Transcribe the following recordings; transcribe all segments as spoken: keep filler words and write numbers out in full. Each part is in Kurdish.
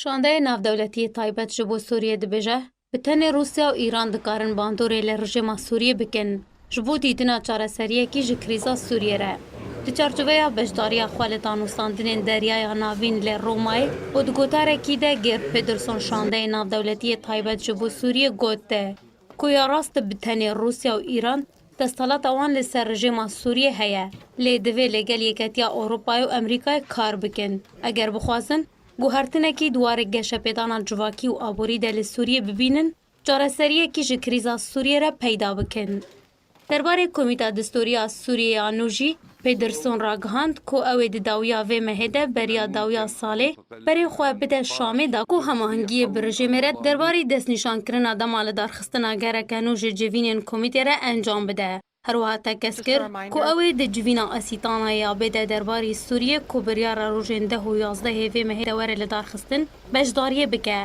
Şandeyê navdewletî yê taybet ji bo Sûriyê dibêje, bi tenê Rûsya û Îran dikarin bandorê li rejîma Sûriyê bikin, ji bo dîtina çareseriyekî ji krîza Sûriyê re. Di çarçoveya beşdariya xwe li danûstandinên Deryaya Navîn li Romayê û di gotarekî de Geir Pedersen şandeyê navdewletî yê taybet ji bo Sûriyê got de, ku ya rast bi tenê Rûsya û Îran desthelata wan li ser rejîma Sûriyê heye, lê divê li gel Yeketiya Ewropayê û Amerîkayê kar bikin, eger bixwazin guhertinekî di warê geşepêdana civakî û aborî de li Sûriyê bibînin, çareseriyekî ji krîza Sûriyê re peyda bikin. Derbarê Komîta Distûrî ya Sûriyê ya nû jî Pedersen ragihand ku ew ê di dawiya vê mehê de beriya dawiya salê berê xwe bide Şamê da ku hemahengiyê bi rejîmê re derbarê destnîşankirina dema lidarxistina gereke nû ji civînên komîtê re encam bide. Her wiha tekez kir ku ew ê di civîna Asîtana ya bê de derbarî Sûriyê ku biryara rojên deh û yazdehê vê mehê de were lidarxistin, beşdariyê bike.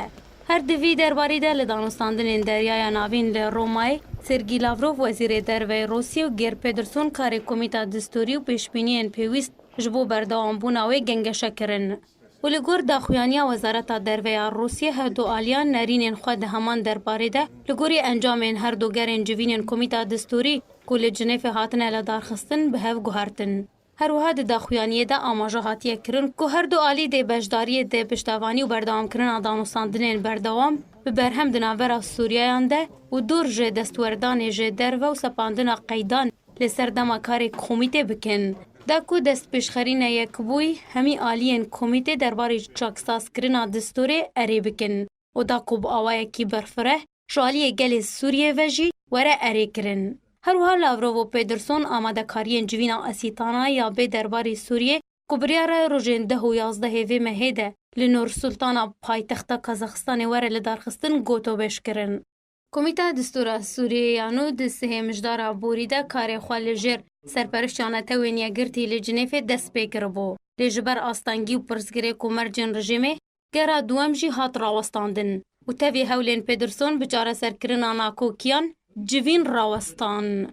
Her di vî derbarî de li danûstandinên Deryaya Navîn li Romayê, Sergî Lavrov, Wezîrê Derve yê Rûsya û Geir Pedersen karê Komîta Distûrî û pêşbîniyên pêwîst ji bo berdewambûna wê gengeşe kirin. Û li gor daxuyaniya Wezareta Derve ya Rûsya, her du aliyan nerînên xwe di heman derbarê de li gorî encamên her du gerên civînên Komîta Distûrî ku li Cinêfê hatine lidarxistin bi hev guhertin. Her wiha di daxuyaniyê de amaje hatiye kirin ku her du alî dê beşdariyê di piştevanî û berdewamkirina danûstandinên berdewam bi berhem di navbera Sûriyeyan de û dûr ji destwerdanê ji derve û sepandina qeydan li ser dema karê komîtê bikin. Da ku destpêşxerîna yekbûyî hemî aliyên komîtê derbarê çaksazkirina distûrê erê bikin û da ku bi awayekî berfireh ji aliyê gelê Sûriyê ve jî were erê kirin. Her wiha Lavrov û Pedersen amadekariyên civîna Asîtana ya bê derbarê Sûriyê ku biryara rojên deh û yazdehê vê mehê de li Nur Sultana paytexta Kazaxistanê were lidarxistin gotobêj kirin. Komîta Distûra Sûriyê ya nû di sihê mijdara borî de karê xwe li jêr serperiştiya Netewên Yekgirtî li Cinêfê dest pê kiribû. Lê ji ber astengî û pirsgirêk û mercên rejîmê, gera duwem jî hat rawestandin û tevî hewlên Pedersen bi çareserkirina nakokiyan civîn rawestan.